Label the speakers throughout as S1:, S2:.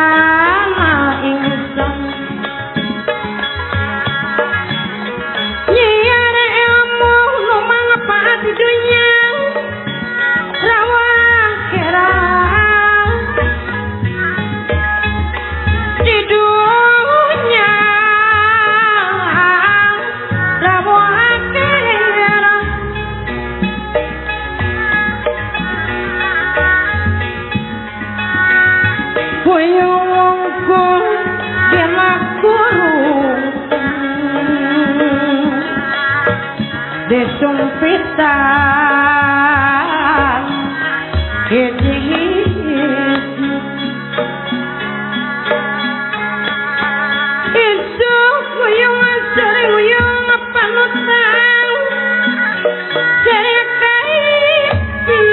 S1: Sarana ingsun nyiar ilmu nu manfaat di dunya rawa akhirat di dunya rawa akhirat boyongku dilakuru desumpitan hiji-hiji isuk nguyung sering nguyung panutan sering kaipi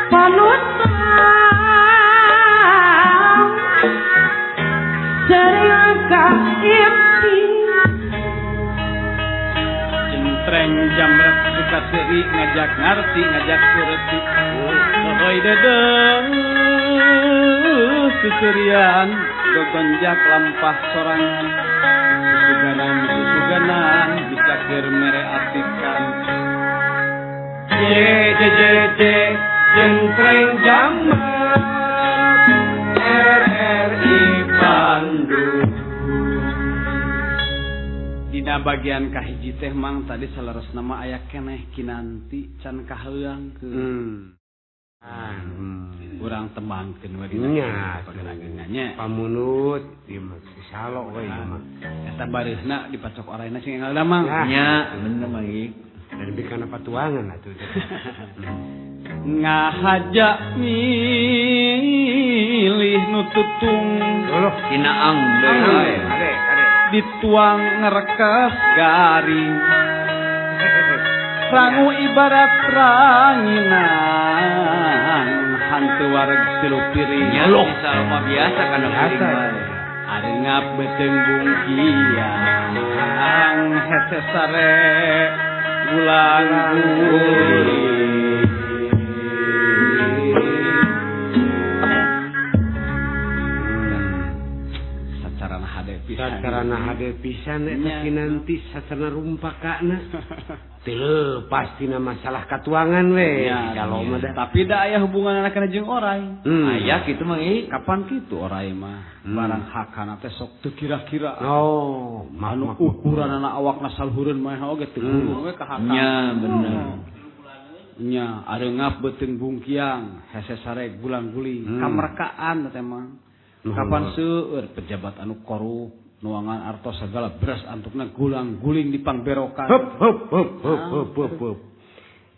S1: panutan sering kaipi
S2: jentreng jamret suka seri ngajak ngarti ngajak sureti hoi dedeng susurian gogonjak lampah sorangan susuganan susuganan bisa keur mere atikan J J J J jentreng jamret RRI Bandung. Dina bagian kahiji teh mang tadi saleresna mah aya keneh kinanti can kaheuangkeun. Urang tembangkeun we dina pageragannya.
S3: Pamunut ieu mah salo we ieu mah.
S2: Eta bareuhna dipacok orayna sing enggal damang.
S4: Nya bener mah ieu.
S3: Dari bikana patuangan atuh.
S2: Ngahaja milih nu tutung.
S3: Loh
S4: kinaang deui.
S2: Dituang ngerekes garing rangu ibarat ranginang hantu wareg tilu piring
S4: loh salma biasa kana piring wae
S2: arengap beuteung bungkiang hese sare gulang guling
S3: sacarana hade pisan eta kinanti sacarana rumpakana teu leupas tina masalah katuangan we kalau mah da
S2: tapi da aya hubunganna kana jeung orai
S4: aya kitu mah
S2: kapan kitu orai mah barang hakana teh sok teu kira-kira
S3: oh
S2: anu ukuranana awakna saluhureun mah oge teu kudu we ka hakana
S4: nya bener
S2: nya areungap beuteung bungkiang hese sare gulang-guling kamerkaan teh mah kapan seueur pejabat anu korup nuangan artos segala beras antukna gulang-guling di pangberokan.
S3: Hup hup hup hup hup hup hup.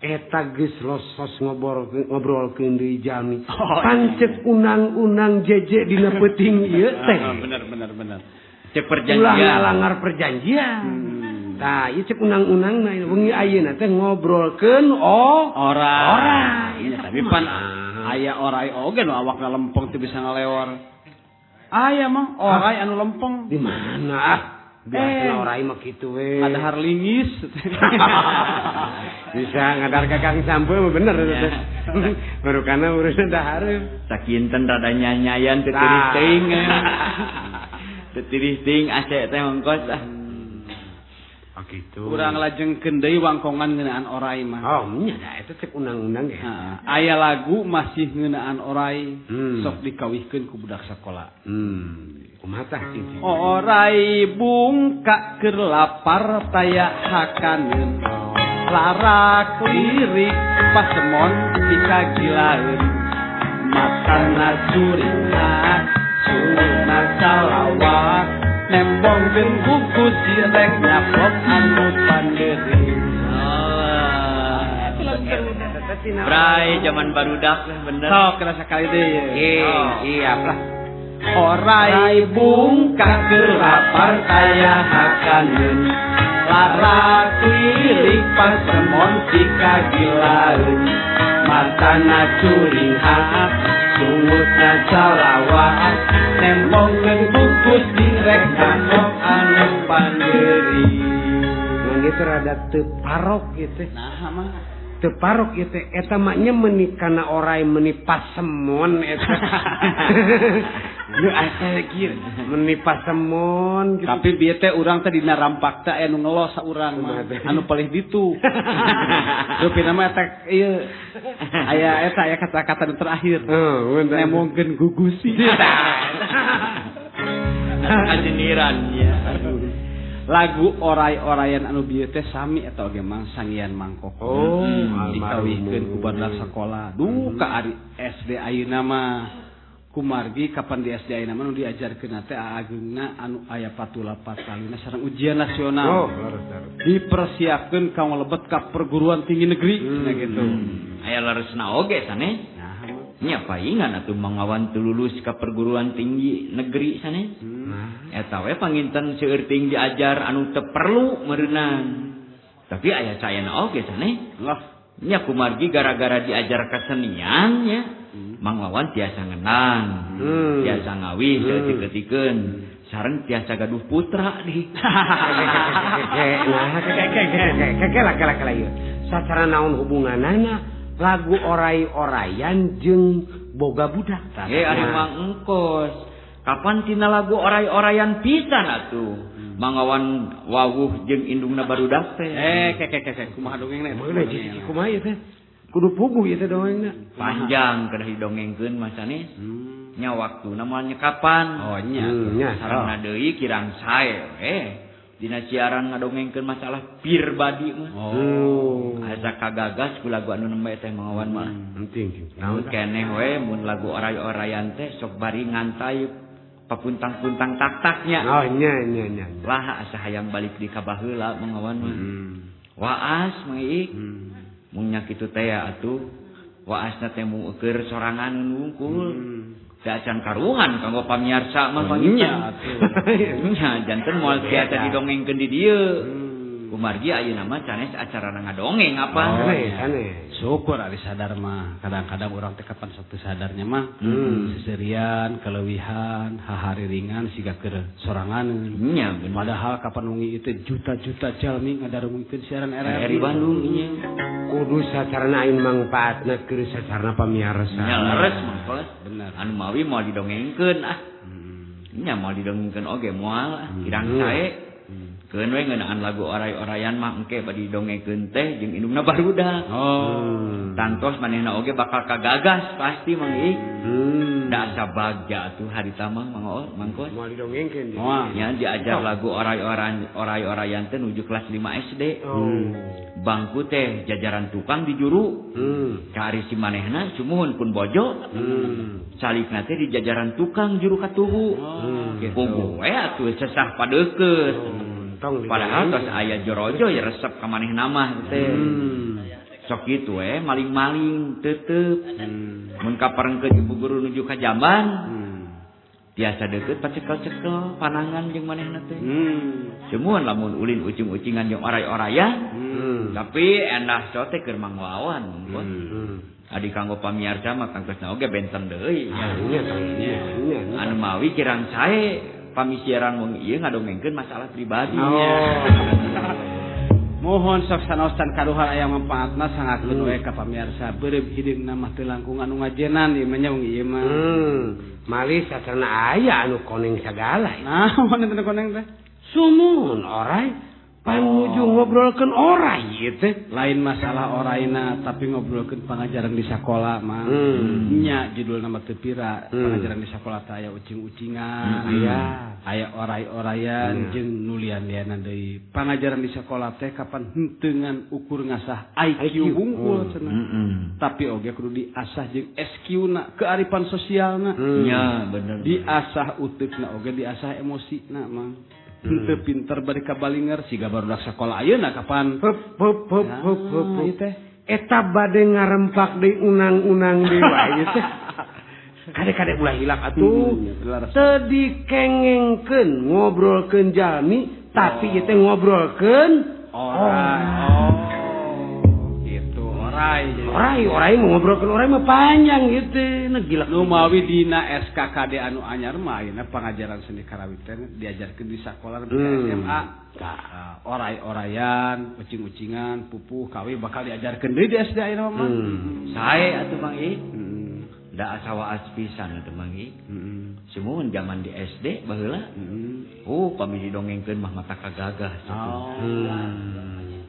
S3: Eta geus losos ngobrolkeun deui jalmi. Pancet unang-unang jeje dina peuting ieu teh.
S2: Bener bener bener.
S4: Cek perjanjian.
S3: Ulah ngalangar perjanjian. Tah, ieu cek unang-unangna wengi ayeuna teh ngobrolkeun oh
S2: ora.
S3: Ora.
S2: Iya, tapi pan aya orai oge nu awakna lempeng teu bisa ngalewar. Aya mah orai anu lempeng.
S3: Di mana ah? Biasana orai mah kitu we.
S2: Ngadahar lingis.
S3: Bisa ngadahar kakang sampe mah bener teh. Baru kana urusan dahar.
S4: Sakinten rada nyanyayan teu tiris teuing. Teu tiris teuing ase teh ongkos ah.
S3: Oh kitu.
S2: Urang lajengkeun deui wangkongan ngeunaan orai mah.
S3: Oh nya da eta cek undang-undang ge.
S2: Heeh. Aya lagu masih ngeunaan orai sok dikawihkeun ku budak sakola.
S3: Kumaha tah cing?
S2: Orai bungkak keur lapar taya hakaneun. Larak lirik pasemon pikagilaeun. Matana curingan curna salawak. Nembongkeun buku sirek nyaplok anu panderi.
S4: Bray zaman barudak bener.
S2: Sok kena sakali deui.
S3: Iya lah.
S2: Orai bungkak keur lapar taya hakaneun. Larak lirik pasemon pikagilaeun. Matana curinghak sungutna salawat. Nembongkeun buku sirek nyaplok anu panderi.
S3: Mun gitu rada teu parok gitu.
S2: Nah mah
S3: Teu parok ieu teh eta mah nya meuni kana orai meuni pasemon eta. Nu asa kieu meuni pasemon gitu.
S2: Tapi bieu teh urang teh dina rampak teh aya nu ngelos saurang mah anu palih ditu. Rupina mah eta ieu aya eta aya kata-kata nu terakhir.
S3: Heuh,
S2: nemongkeun gugusi.
S4: Kajeniran ya.
S2: Lagu orai-orayan anu bieu teh sami eta oge Mang Sangian Mangkok.
S3: Oh,
S2: dikawihkeun ku barudak sakola. Duh ka ari SD ayeuna mah kumargi kapan di SD ayeuna mah nu diajarkeun teh aageungna anu aya patula patalina sareng ujian nasional.
S3: Oh, leres leres.
S2: Dipersiapkeun ka ngalebet ka perguruan tinggi negeri cenah gitu.
S4: Aya leresna oge sanes. Nya paingan atuh mangawan teu lulus ka perguruan tinggi negeri sanes. Eta we panginten seueur ting diajar anu teu perlu meureunang. Tapi aya saena oge sanes.
S2: Lah,
S4: nya kumargi gara-gara diajar kesenian nya. Mangwawan tiasa ngenang, tiasa ngawih saeutik-eutikeun, sareng tiasa gaduh putra di.
S3: Nah, keke ieu. Sacara naon hubunganana lagu orai-orayan jeung boga budak.
S4: Ari Mang Engkos. Kapan tina lagu orai-orayan pisan atuh? Mangawan wawuh jeung indungna barudak teh.
S2: Keke kumaha dongengna eta?
S3: Meunang cicing kumaha ieu teh? Kudu puguh ieu teh dongengna.
S4: Panjang kedah didongengkeun mah sanes. Nya waktuna moal nyekapan.
S2: Oh nya.
S4: Sarengna deui kirang sae we. Dina siaran ngadongengkeun masalah pribadi mah.
S2: Oh.
S4: Asa kagagas ku lagu anu nembe teh Mangawan mah.
S3: Penting.
S4: Naon keneh we mun lagu orai-orayan teh sok bari ngantai papuntang-puntang tak-taknya.
S3: Oh nya nya nya.
S4: Lah asa hayang balik di ka baheula Mangawan mah. Waas Mang Iik. Mun nya kitu teh atuh waasna teh mung eueur sorangan wungkul. Da acan karuhan kanggo pamiarsa mah panginten. Nya janten moal tiasa didongengkeun di dieu. Kumargi ayeuna mah sanes acarana ngadongeng apa.
S3: Sanes.
S2: Syukur ari sadar mah. Kadang-kadang urang teh kapan sok teu sadarnya mah. Seserian, keleuwihan, hahariringan siga keur soranganeun.
S4: Nya bener.
S2: Padahal kapan wengi ieu teh juta-juta jalmi ngadarungkeun siaran RRI
S4: Bandung nya.
S3: Kudu sacarana ayeuna mangpaatna keur sacarana pamiarsa.
S4: Nya leres mah kos.
S2: Bener.
S4: Anu mawi moal didongengkeun ah. Nya moal didongengkeun oge moal kirang sae. Keun we ngeunaan lagu orai-orayan mah engke bade didongengkeun teh jeung indungna barudak.
S2: Oh.
S4: Tangtos manehna oge bakal kagagas pasti Mang Iik. Da asa bagja atuh harita mah Mang Kos.
S3: Moal didongengkeun.
S4: Nya diajar lagu orai-orayan teh nuju kelas 5 SD. Bangku teh jajaran tukang di juru. Ka ari si manehna sumuhun pun bojo. Salikna teh di jajaran tukang juru katuhu. Puguh we atuh sesah padeukeut. Padahal tos aya jorojo ya resep ka manehna mah teh. Sok kitu we maling-maling tetep. Mun kaparengkeun ibu guru nuju ka jamban. Biasa deukeut pacekel-cekel panangan jeung manehna teh. Sumuhun lamun ulin ucing-ucingan jeung orai-orayan. Tapi endah so teh keur Mangwawan. Adi kanggo pamiarsa mah kangkosna oge benten deui.
S3: Nya.
S4: Anu mawi kirang sae pamisiaran wong ieu ngadongengkeun masalah pribadi.
S2: Oh. Mohon sok sanaosan karuhar aya manfaatna sangatkeun we ka pamiarsa beureum hideungna mah teu langkung anu ngajenan ieu mah nya wong ieu mah.
S3: Malih sacarana aya anu koneng sagala.
S2: Nah, mun teu koneng teh.
S3: Sumuhun orai panuju ngobrolkeun orai ieu teh.
S2: Lain masalah oraina tapi ngobrolkeun pangajaran di sakola mah. Nya judulna mah teu pira, pangajaran di sakola teh aya ucing-ucingan, aya orai-orayan jeung nulian-lianan deui. Pangajaran di sakola teh kapan henteu ngan ukur ngasah IQ hungkul cenah. Tapi oge kudu diasah jeung SQ-na, kearifan sosialna.
S4: Nya bener.
S2: Diasah uteukna oge diasah emosina mah. Henteu pinter bari kabalinger siga barudak sakola ayeuna kapan.
S3: Hup hup hup hup hup. Eta bade ngarempak deui unang-unang deui wae teh. Kade-kade ulah hilap atuh. Teu dikengengkeun ngobrolkeun jalmi tapi ieu teh ngobrolkeun
S2: orang. Oh, gitu. Orang. Orai.
S3: Orai mau ngobrolkeun orai mah panjang ieu teh. Nah gila.
S2: Nu mawi dina SKKD anu anyar mah ayeuna pangajaran seni karawitan diajarkeun di sakola nepi ka SMA. Orai-orayan, ucing-ucingan, pupuh, kawi bakal diajarkeun deui di SD ayeuna mah.
S4: Sae atuh Mang I. Da asa waas pisan atuh Mang I. Sumuhun zaman di SD baheula. Pami didongengkeun mah mata kagagah atuh.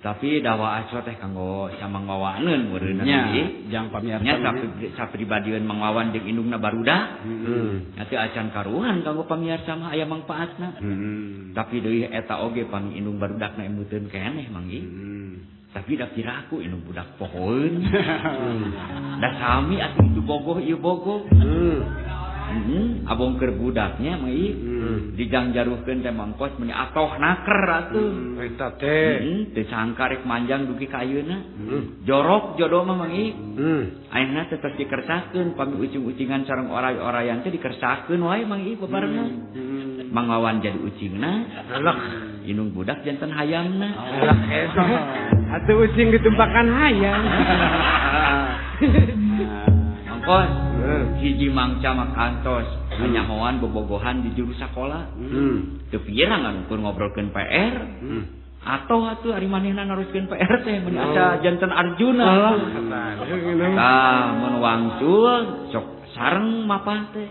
S4: Tapi da waas teh kanggo samang wawaneun meureunna Mang I.
S2: Jang pamiarsa
S4: nya sapribadieun Mang Wawan jeung indungna barudak. Nya teu acan karuhan kanggo pamiarsa mah aya mangpaatna. Tapi deui eta oge pami indung barudakna emuteun keneh Mang I. Tapi da piraku indung budak pohoeun. Da sami atuh itu bogoh ieu bogoh. Abong keur budaknya Mang I. Dijangjaruhkeun teh mangkos meuni atoh naker atuh.
S3: Eta teh.
S4: Teu sangka rek manjang dugi ka ayeuna. Jorok jodoh mah Mang I. Ayeuna teh tos dikersakeun pami ucing-ucingan sareng oray-orayan teh dikersakeun wae Mang I babarengan. Mang Wawan jadi ucingna, indung budak jantan hayamna.
S3: Atuh ucing ditumpakan hayam.
S4: Mangkos hiji mangca mah kantos kanyahoan bobogohan di juru sakola. Teu pirang anu keur ngobrolkeun PR. Atau atuh ari manehna naruskeun PR teh meuni asa jantan Arjuna. Tah mun wangsul sok sareng mapah teh.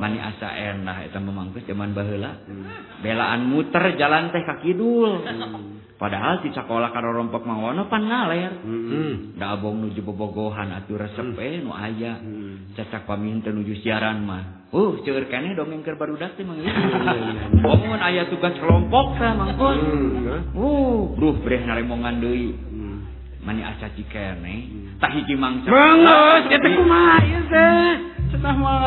S4: Mani asa enah eta mah mangkos jaman baheula. Belaan muter jalan teh ka kidul. Padahal di sakola karorompok Mang Wono pan ngaler. Da abong nuju bobogohan atuh resep we nu aya. Cacak pami teu nuju siaran mah. Seueur keneh dongeng keur barudak teh Mang I. Mun aya tugas kelompok teh Mang Kos. Bruh breh naremongan deui. Mani asa cikene. Tah hiji mangsa.
S3: Geus eta kumaha ieu teh? Cenah mah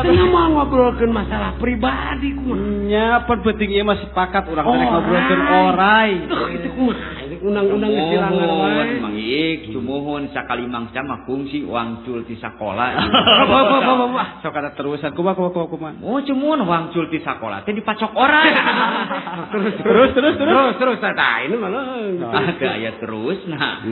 S3: ngobrolkeun masalah pribadi kumaha.
S2: Nya pan penting ieu mah sepakat urang teh ngobrolkeun orai.
S3: Tuh kitu kumaha. Undang-undang geus dilanggar wae.
S4: Mang Iik sumuhun sakali mangsa mah kungsi wangcul ti sakola.
S2: Wah, sok ada terusan kumaha kumaha kumaha.
S4: Oh, cumuhun wangcul ti sakola teh dipacok orai.
S3: Terus tah ini malah
S4: teu aya terus nah.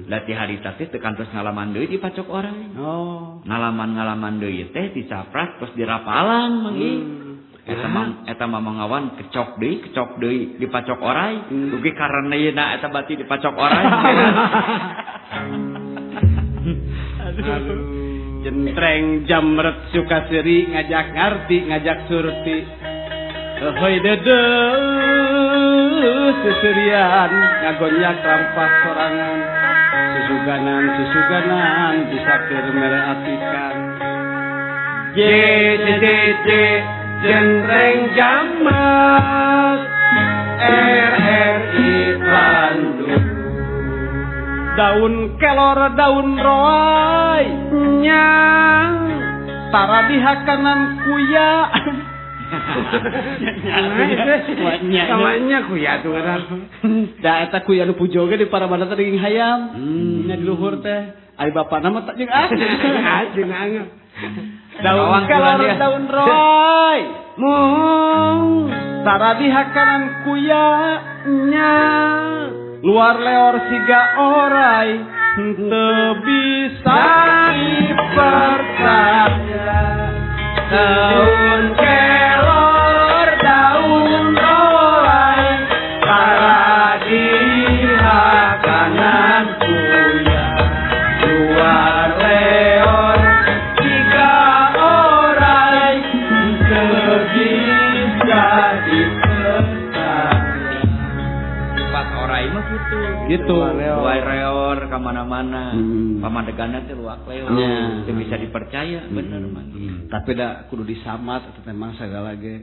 S4: Da ti harita teh teu kantos ngalaman deui dipacok orai.
S2: Oh.
S4: Ngalaman-ngalaman deui teh disaprat terus dirapalan Mang Iik. Eta mah mangawan kecok deui dipacok orai. Dugi karena yeuna eta bati dipacok orai.
S2: Aduh. Jentreng jamret Sukaseri ngajak ngarti ngajak surti. Heuy deudeuh seserian ngagonyak lampah sorangan. Susuganan bisa keur mere atikan.
S3: J J J J jentreng jamret RRI Bandung.
S2: Daun kelor daun roai
S3: nya
S2: tara dihakanan kuya.
S3: Samanya kuya tuh kan.
S2: Da eta kuya nu pujo ge di parabana teh daging hayam. Nya di luhur teh. Ari bapana mah tak jeung ah.
S3: Jeung
S2: daun kelor daun roy
S3: mung
S2: tara dihakanan kuya
S3: nya
S2: luar leor siga orai henteu bisa dipercaya.
S3: Daun kelor daun roy tara dihakanan kuya luar leor siga orai henteu bisa dipercaya.
S4: Sifat orai mah kitu.
S2: Gitu.
S4: Luar leor ka mana-mana. Pamadegana teh luak leor. Teu bisa dipercaya bener mah.
S2: Tapi da kudu disamat eta teh mah sagala ge.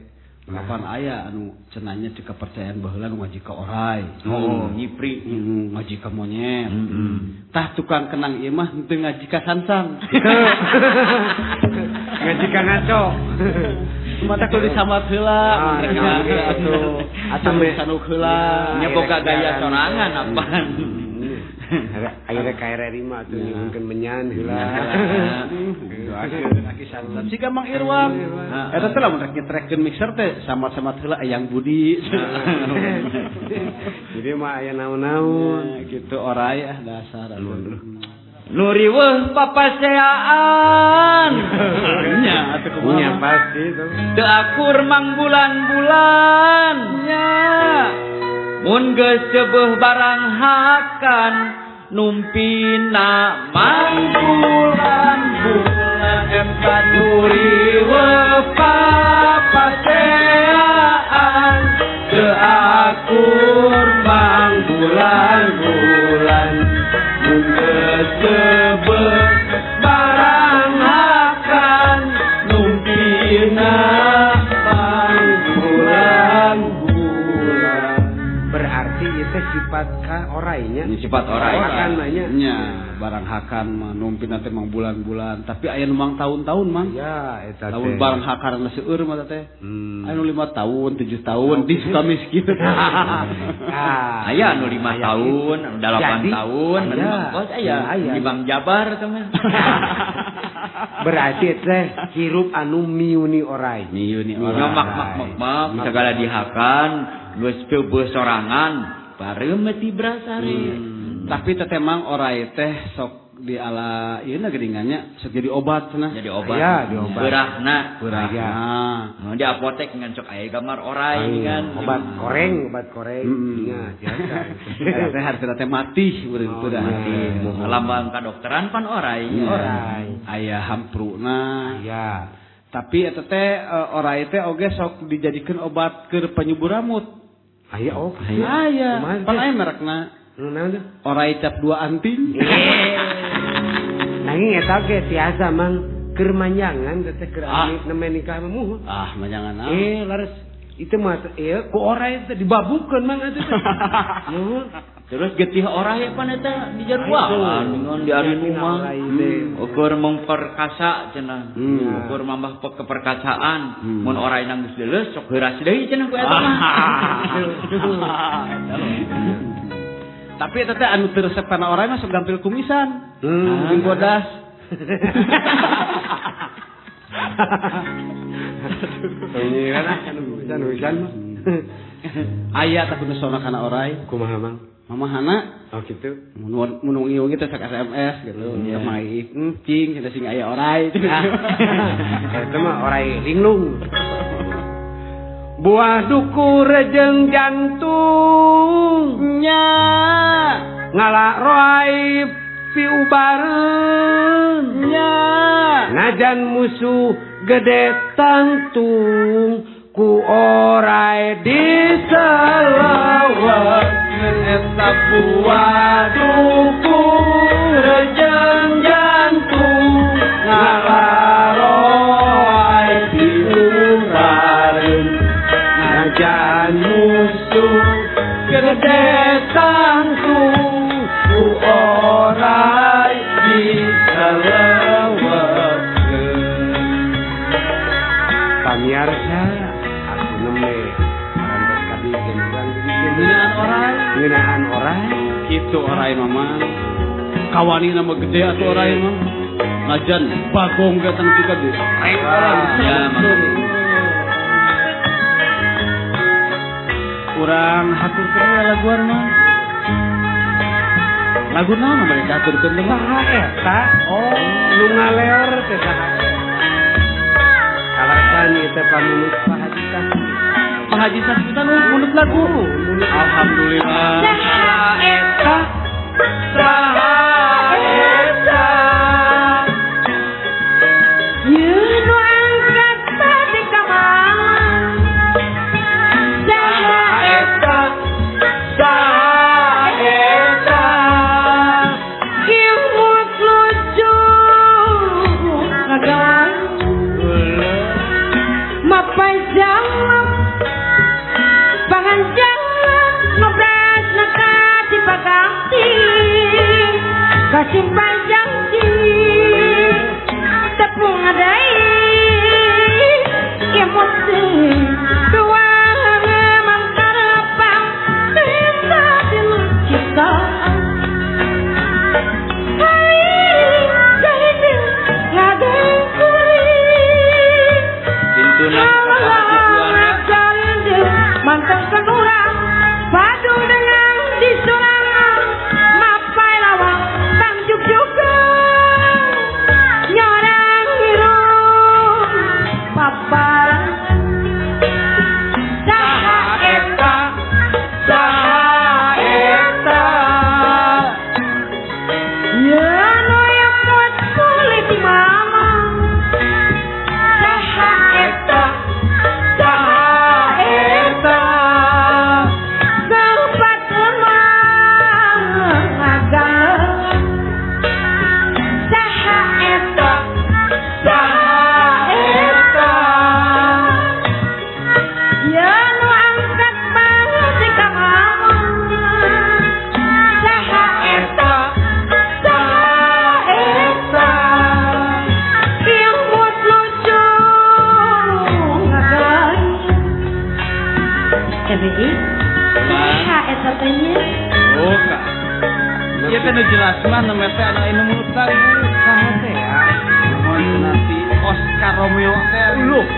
S2: Kapan aya anu cenanya cek kepercayaan baheula nu ngaji ka orai.
S4: Oh, nyipri,
S2: ngaji ka monyet. Tah tukang kenang ieu mah henteu ngaji ka sansang.
S3: Ngaji ka ngaco.
S2: Mata kudu disamat heula, atuh. Atuh sanuk heula.
S4: Nya boga gaya sorangan apaan.
S3: Akhirnya ka RRI mah atuh nyuhunkeun menyan heula.
S2: Doakeun aki sansan. Siga Mang Irwan. Eta teh lamun rek nyetrekeun mixer teh samat-samat heula Eyang Budi.
S3: Jadi mah aya naon-naon
S2: gitu orai ah dasar.
S4: Nu riweuh papaseaan.
S2: Nya atuh kumaha?
S3: Nya pasti tuh.
S4: Teu akur mang bulan-bulan.
S2: Nya.
S4: Mun geus ceubeuh barang hakan numpina mang bulan-bulan eta nu riweuh papaseaan. Teu akur mang bulan-bulan mun geus ceubeuh barang hakan numpina mang bulan-bulan.
S3: Berarti itu sifat ka orainya.
S4: Sifat orai.
S3: Hakan mah nya.
S2: Nya, barang hakan mah numpina teh mang bulan-bulan, tapi aya nu mang tahun-tahun mang.
S3: Ya, eta teh.
S2: Lamun barang hakan seueur mah teh. Aya nu 5 tahun, 7 tahun di Sukamiskin.
S3: Ah,
S4: aya nu 5 tahun, anu 8 tahun, anu bos aya di Bang Jabar teh mah.
S3: Berarti teh hirup anu miuni orai.
S2: Miuni orai.
S4: Mak mak mak mak segala dihakan, geus teu sorangan, bareuh mah tibrasari.
S2: Tapi teh mang orai teh sok di ala ieu na geuningannya sok jadi obat cenah.
S4: Jadi obat.
S3: Aya di obat.
S4: Beurahna,
S2: beurahna.
S4: Nah, di apotek ngan sok aya gambar orai kan.
S3: Obat koreng, nya biasa.
S2: Eta teh hartana teh mati meureun beurah.
S4: Lambang kadokteran pan orai.
S3: Orai.
S2: Aya hampruna.
S3: Aya.
S2: Tapi eta teh orai teh oge sok dijadikeun obat keur penyubur rambut.
S3: Aya oh.
S2: Aya. Pan aya merekna.
S3: Naon teh?
S2: Orai cap 2 anting.
S3: Nanging eta ge tiasa mang keur manjangan teh keur nembe nikah mah muhun.
S2: Ah, manjangan naon?
S3: Laras itu mah ieu ku orai teh dibabukeun mang atuh teh. Nuhun.
S4: Terus getih orai pan eta dijaruan ngon di ari rumah. Ukur memperkasa cenah. Ukur mambah keperkasaan. Mun orai nang geus leuleus sok heuras deui cenah ku eta mah.
S2: Tapi eta teh anu teu resep kana orai mah sok gampil kumisan. Jeung bodas.
S3: Ini kan anu kumisan mah.
S2: Aya tapi nu sona kana orai.
S3: Kumaha mang?
S2: Mamahana.
S3: Oh gitu.
S2: Mun wengi teh sok SMS gitu. Kamari cing cenah sing aya orai.
S3: Eta mah orai linglung. Buah duku rejeng jantung
S2: nya
S3: ngalak roai piubareun
S2: nya
S3: najan musuh gede tangtung ku orai diselawekeun
S2: eta buah duku rejeng jantung ngalak roai piubareun najan musuh gede tangtung ku orai diselawekeun.
S3: Pamiarsa aku nembe parantos kadi urang
S2: ngeunaan orai,
S3: ngeunaan orai
S2: kitu orai mah kawani nama gede atuh orai mah najan bagong ge tangtu gede.
S4: Ya
S2: urang haturkeun laguan mah. Lagu naon mereka haturkeun teh?
S3: Saha eta? Oh, nu ngaleor teh saha? Kalasan ieu teh pamunut Pak Haji Sasmi.
S2: Pak Haji Sasmi teh munut lagu. Alhamdulillah.
S1: Saha eta?
S4: Saha eta?
S1: Yeun nu angkat tadi ka Malang. Saha
S4: eta? Saha eta?
S1: Imut lucu ngagawan mapai jalan pangan jalan ngobras nakati paganti kasimpan janji tepung adai imut dua mangkarapang cinta cinta mantan kenurang padu dengan disurangan mapai lawang tangjuk juga. Kang saha eta teh nya?
S2: Oh, Kak. Ieu teh nu jelas mah nu teh anu anu mulut
S3: saha teh ya?
S2: Mohon nanti Oscar Romeo teh luluh.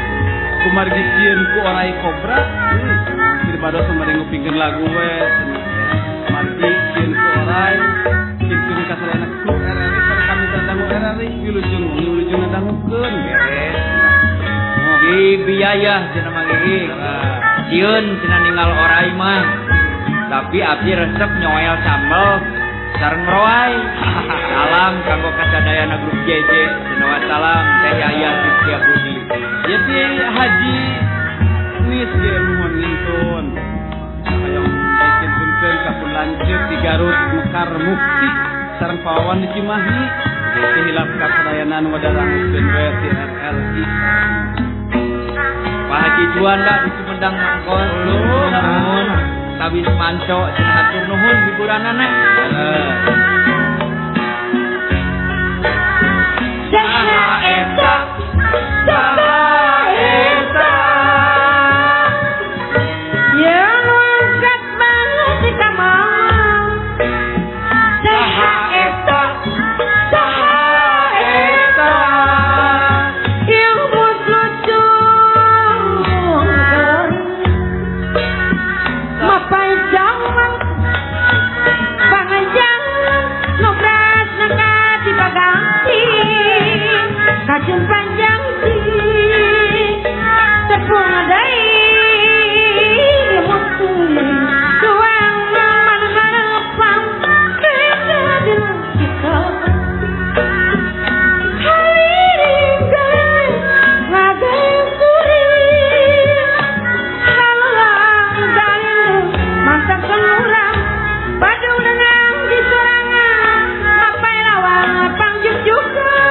S2: Kumargi sieun ku orai kobra. Daripada samade ngupingkeun lagu we cenah. Margi sieun ku orai sieun ka sadayana kru RRI sareng kami dangu RRI wilujeng wengi wilujeng ngadangukeun beres.
S4: Di biaya cenah Mang Iik. Sieun cenah ninggal orai mah. Tapi abdi resep nyoel sambel sareng roai. Salam kanggo kasadayana grup JJ. Cenah salam Teh Yaya Sitiya Budi.
S2: Ieu ti Haji Nis ge nuhun ngintun. Hayang dikintunkeun ka pun lanceuk di Garut Mekar Mukti sareng pawawan di Cimahi. Teu hilap kasadayana nu wadarangukeun we ti RRI.
S4: Pak Haji Juanda di Sumedang Mangkon. Nuhun. Tawis manco cenah hatur nuhun hiburanana.
S1: Saha eta? Saha eta? Yang angkat banget ka mamang. Saha eta? Saha eta? Yang lucu mapai jaman panganjang nobras nangka dipaganti kacung panjang di tepung adai mutu tuang manharapam beda dengan kita haliringgan ngagai suri halang dalil mantap kelurang badung dengan di sorangan mapai lawan pangjuk juga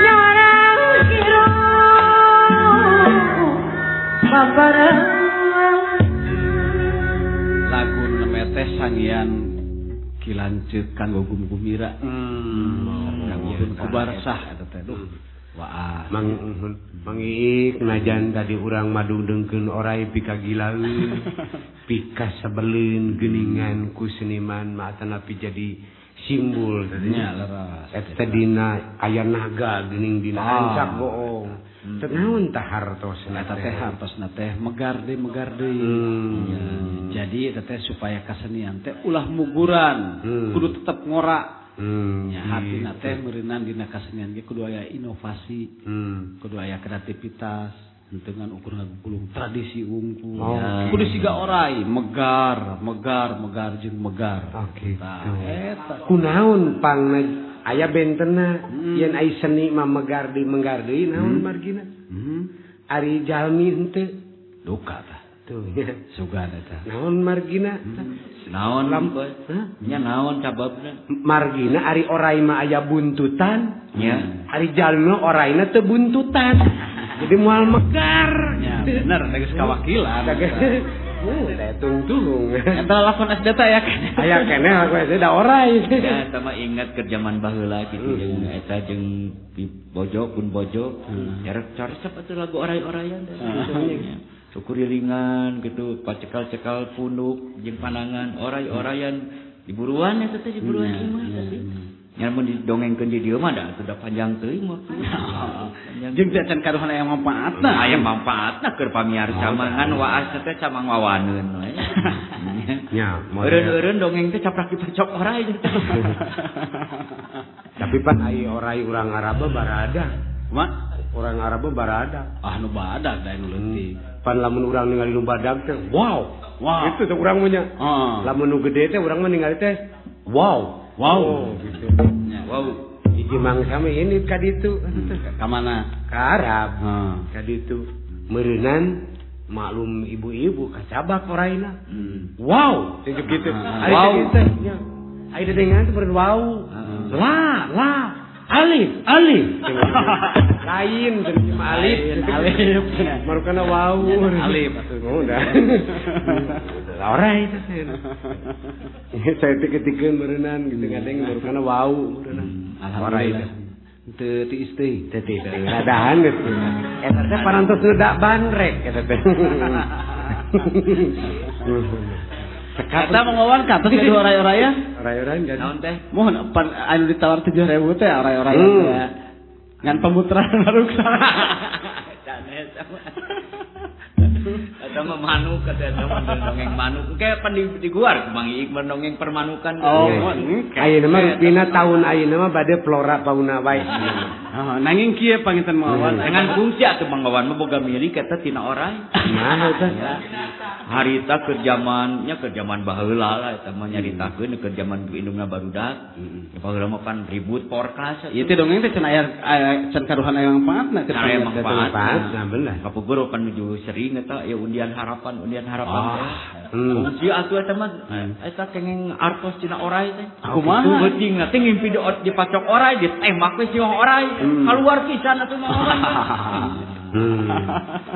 S1: nyawarang kiro babarang.
S2: Lagu nu teh sangian Ki Lanceuk kanggo gumgumira. Kanggo kubarsah eta teh duh. Waas.
S3: Mang Iik najan tadi urang madungdengkeun orai pikagilaeun, pikasebeleun geuningan ku seniman mah atanapi jadi simbol tadinya
S2: leres.
S3: Eta dina aya naga geuning dina ancak goong. Teu naon tah hartosna
S2: eta teh hartosna teh megar deui megar deui. Jadi eta teh supaya kasenian teh ulah muguran, kudu tetep ngora. Nya hatina teh meureunan dina kasenian ge kudu aya inovasi, kudu aya kreativitas, henteu ngan ukur ngagulung tradisi wungkul. Kudu siga orai, megar, megar, megar jeung megar.
S3: Oke.
S2: Tah eta.
S3: Kunaon pangna aya bentena yen ai seni mah megar deui menggar deui naon margina? Ari jalmi henteu.
S2: Duka tah.
S3: Tuh nya.
S2: Sugan eta.
S3: Naon margina?
S4: Naon nya naon sababna?
S3: Margina ari orai mah aya buntutan.
S4: Nya.
S3: Ari jalmi oraina teu buntutan. Jadi moal megar.
S2: Nya bener geus kawakilan.
S3: Teh tungtung.
S2: Eta lakon SD teh aya keneh.
S3: Aya keneh lakon SD da orai.
S4: Ya eta mah ingat ke zaman baheula kitu jeung eta jeung bojo pun bojo. Caresep atuh lagu orai-oraian teh. Sukurilingan gitu, pacekal-cekal punduk jeung panangan orai-oraian diburuan eta teh diburuan imah teh. Nya mun didongengkeun di dieu mah da atuh da panjang teuing waktu.
S2: Jeung teh can karuhan aya manfaatna.
S4: Aya manfaatna keur pamiarsa mah ngan waas teh camang wawaneun we.
S3: Nya,
S4: eureun-eureun dongeng teh caprak dipacok orai.
S3: Tapi pan ai orai urang Arab barada.
S2: Kumaha?
S3: Orang Arab barada.
S2: Ah nu badag da nu leutik.
S3: Pan lamun urang ningali nu badag teh wow.
S2: Wow.
S3: Itu teh urang mah nya. Lamun nu gede teh urang mah ningali teh wow.
S2: Wow.
S3: Oh, gitu.
S2: Ya.
S4: Wow.
S3: Hiji mangsa mah ini ka ditu.
S2: Ka mana?
S3: Ka Arab. Ka ditu. Meureunnan maklum ibu-ibu kacabak oraina. Wow, tunjuk gitu.
S4: Wow.
S3: Nya. Ai dedengan teh meureun wow. La, la. Alif, alif. Lain cenah mah alif,
S2: alif.
S3: Marukana wow.
S2: Alif atuh.
S3: Oh, udah. Orai teh. Saya teh ketikeun meureunnan gitu ngadeng marukana wow meureunnan.
S2: Alhamdulillah. Teu tiis teuing.
S3: Teu tiis teuing. Radahan geus. Eta teh parantos ngedak bandrek eta teh.
S2: Eta Mang Wawan kantos gaduh oray-orayan?
S3: Oray-orayan gaduh.
S4: Naon teh?
S2: Mohon pan anu ditawar 7.000 teh oray-orayan teh. Ngan pemutaran maruksa.
S4: Sanes. Eta mah manuk eta mah dongeng manuk. Engke pan diguar Mang Iik mah dongeng permanukan.
S2: Oh,
S3: ayeuna mah rupina taun ayeuna mah bade flora fauna wae.
S2: Heeh, nanging kieu panginten Mang Wawan.
S4: Dengan fungsi atuh Mang Wawan mah boga milik eta tina oray.
S3: Nah eta.
S4: Harita keur zamannya keur zaman baheula lah eta mah nyaritakeun keur zaman indungna barudak. Baheula mah pan ribut porkas.
S2: Ieu teh dongeng teh can aya can karuhan aya mangfaatna
S4: keur aya mangfaatna.
S3: Nah bener.
S4: Kapungkur pan nuju sering eta ya undian harapan teh. Fungsi atuh eta mah eta kenging artos tina oray teh.
S2: Kumaha?
S4: Beuting teh ngimpi dipacok oray, ditembak we siwah oray. Kaluar pisan atuh mah oray.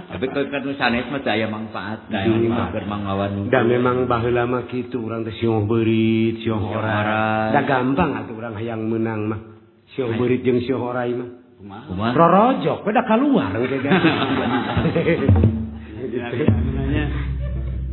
S4: Tapi keur nu sanes mah teu aya mangfaat. Da keur Mang Wawan.
S3: Da memang baheula mah kitu urang teh siung beurit, siung oray. Da gampang atuh urang hayang meunang mah. Siung beurit jeung siung oray mah.
S2: Kumaha?
S3: Rorojok we da kaluar engke ge.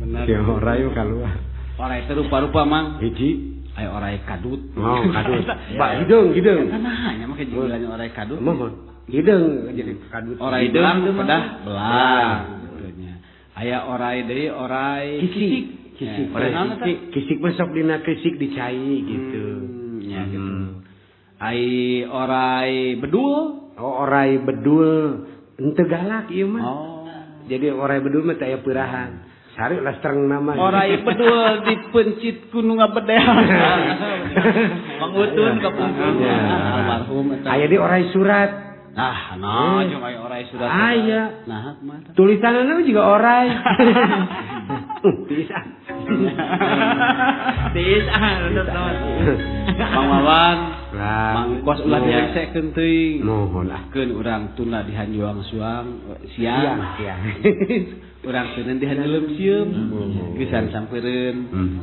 S2: Benar.
S3: Siung oray kaluar.
S2: Oray teh rupa-rupa Mang.
S3: Hiji
S2: aya oray kadut.
S3: Oh, kadut. Pak hideung, hideung.
S2: Nah, nya make julukan oray kadut.
S3: Mohon. Hideung jadi kadut.
S2: Oray belang pedah belang gitu nya. Aya oray deui oray
S3: kisik. Kisik.
S4: Oray kisik.
S3: Kisik mah sok dina kisik dicai gitu.
S2: Nya gitu. Ai oray bedul.
S3: Oh, oray bedul henteu galak ieu mah.
S2: Oh.
S3: Jadi oray bedul mah teu aya peurahan. Sari lastreng nama.
S2: Oray bedul dipencit ku nu ngabedel.
S4: Mangutun ka pungkur.
S2: Almarhum eta.
S3: Aya di oray surat.
S2: Ah, nah, jeung aya oray surat.
S3: Aya.
S2: Nah, kumaha?
S3: Tulisanna juga oray. Tiis ah.
S4: Tiis ah, bener naon.
S2: Mang Wawan, Mang Kos ulah diresekeun teuing.
S3: Nuhun ah.
S2: Keun urang tunda di hanjuang suang siang.
S3: Siang.
S2: Urang teuneun di hanjeuleum sieum. Geusan sampeureun.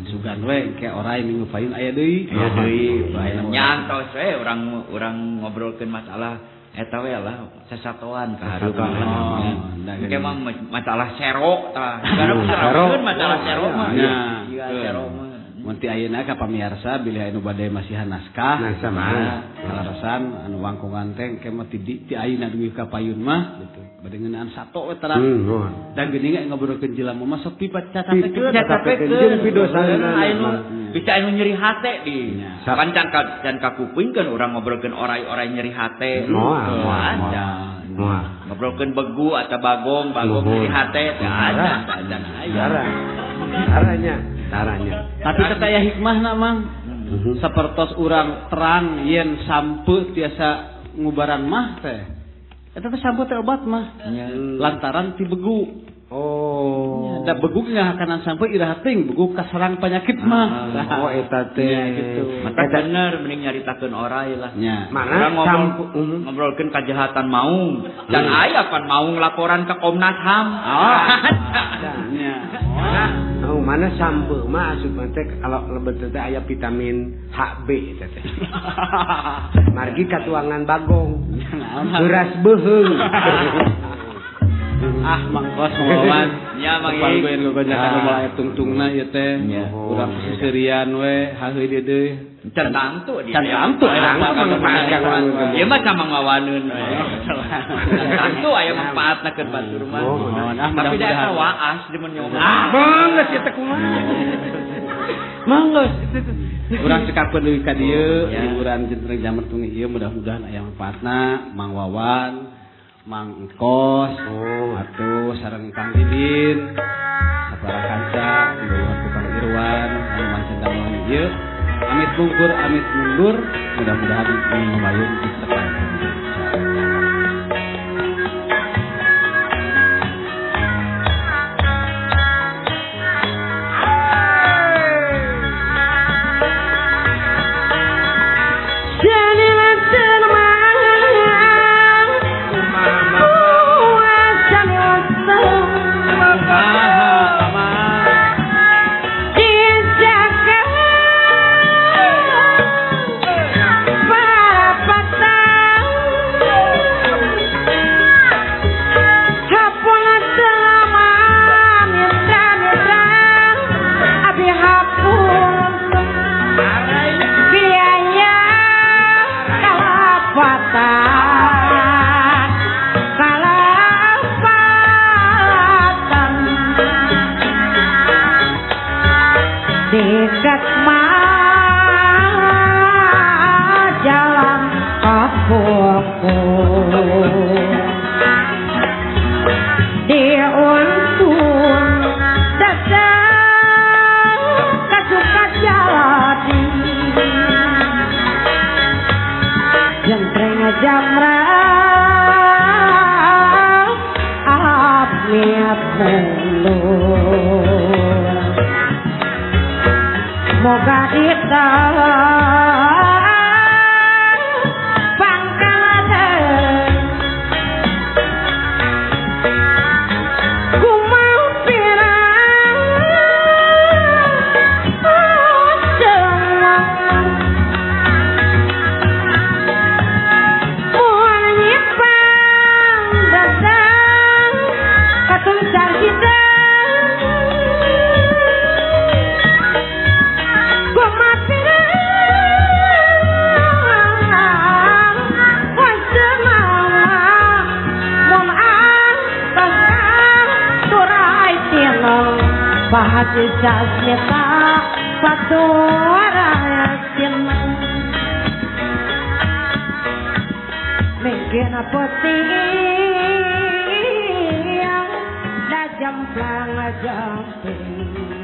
S2: Sugan we engke oray minggu payun aya deui.
S4: Aya deui. Nyantos we urang urang ngobrolkeun masalah eta we lah sasatoan ka hareup. Engke mah masalah serok tah. Sero masalah serok mah.
S2: Iya, serok mah. Mun ti ayeuna ka pamiarsa bilih anu bade masihan naskah.
S3: Nah, sama.
S2: Kalaresan anu wangkungan teh engke mah ti ayeuna dugi ka payun mah gitu. Bade ngeunaan sato we terang. Dan geuning ngobrolkeun jelema mah sok picacapekeun.
S4: Cacapekeun
S3: jeung pidosanana.
S4: Anu bisa anu nyeri hate di. Pan can kakupingkeun urang ngobrolkeun oray-oray nyeri hate.
S3: Moal.
S4: Ngobrolkeun begu atau bagong, bagong nyeri hate teh ada aya.
S3: Taranya, taranya.
S2: Tapi teh aya hikmahna Mang. Sapertos urang terang yen sampe tiasa ngubaran mah teh. Eta teh sampe teh obat mah. Lantaran ti begu.
S3: Oh.
S2: Da begu ngahakanan sampe iraha teuing begu kaserang penyakit mah.
S3: Oh eta teh
S4: gitu. Mata bener mending nyaritakeun oray lah.
S2: Nya.
S3: Mana
S4: ngobrolkeun kajahatan maung. Dan aya pan maung laporan ke Komnas HAM.
S2: Oh. Nya.
S3: Oh, mana sampe mah asup teh kalau lebet teh aya vitamin HB eta teh. Margi katuangan bagong. Beras beuheung.
S2: Ah, Mang Kos, Mang Wawan.
S4: Ya, Mang Iik.
S2: Gue gojakan moal aya tungtungna ieu teh. Urang seserian we, haheuy deui deui.
S4: Can tangtu dia.
S2: Can tangtu aya manfaat.
S4: Ieu mah sama ngawaneun we. Tangtu aya manfaatna keur batur mah. Tapi da eta waas di mun nyoba.
S3: Ah, mangga ieu teh kumaha. Mangga
S2: urang cekapkeun deui ka dieu, hiburan jentreng jaman tungi ieu mudah-mudahan aya manfaatna, Mang Wawan, Mang Engkos, atuh sareng Kang Didin, sapara kanca, dibawa ku Kang Irwan, anu mancen damel ieu. Amit bungkur, amit mundur, mudah-mudahan minggu ditekan.
S1: Para patah. mundur moga kita Bahagia jasmita patura yasin mengkena peti yang da jamplang jamping.